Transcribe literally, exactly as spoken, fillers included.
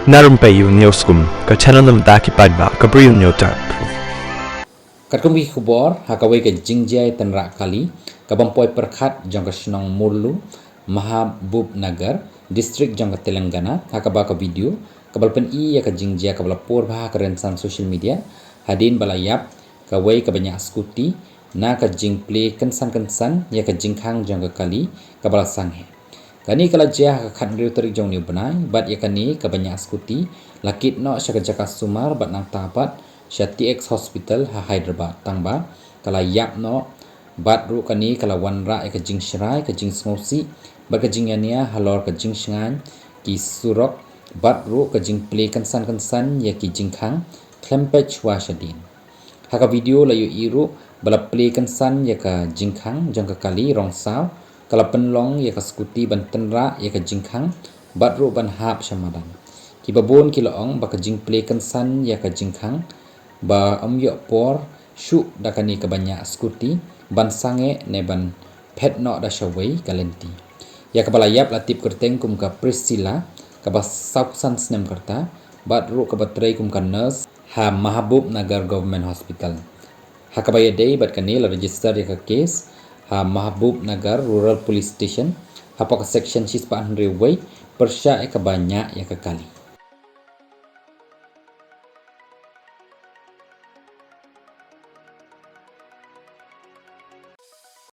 Na Rympei Ïew News Kum, ka channel na bynta ki paidbah ka Bri U News Channel. Katkum ki khubor, ha kawei ka jingjia tynrah kali, ka bym poi pyrkhat jong ka shnong Murlu, Mahabubnagar, district jong ka Telangana, ha kaba ka video, kaba la pyni ïa ka jingjia kaba la por bha ha ka rynsan social media, hadien ba la ïap kawei kaba ñiah scooty, na ka jingplie kynsan kynsan ïa ka jingkhang jong ka kali, kaba la sangeh. Kane ka la jia ha ka khathynriew tarik jong une u bnai, bad ïa kane kaba ñiah scooty, la kit noh sha ka jaka sumar bad nangta pat sha T X Hospital ha Hyderabad, tangba ka la ïap noh, bad ruh kane ka la wanrah ïa ka jingshrai, ka jingsngewsih, bad ka jingïania halor ka jingshngaiñ ki surok, bad ruh ka jingplie kynsan kynsan ïa ki jingkhang, khlem peit shuwa shadien. Ha ka video la ïohi ruh ba la plie kynsan ïa ka jingkhang jong ka kali rong saw, ka la pynlong ïa ka scooty ban tynrah ïa ka jingkhang, bad ruh ban hap sha madan. Kiba bun ki la ong ba ka jingplie kynsan ïa ka jingkhang, ba ym ïoh por shuh da kane kaba ñiah scooty, ban sangeh ne ban phet noh da shawei ka lynti. Ïa kaba la ïap la tip kyrteng kum ka Priscilla, kaba sawphew san snem ka rta, bad ruh kaba trei kum ka nurse ha Mahabubnagar Government Hospital. Ha kaba ïadei bad kane la register ïa ka case ha Mahabubnagar Rural Police Station, hapoh ka section shispah hynriew wei, pyrshah ïa kaba ñiah ïa ka kali.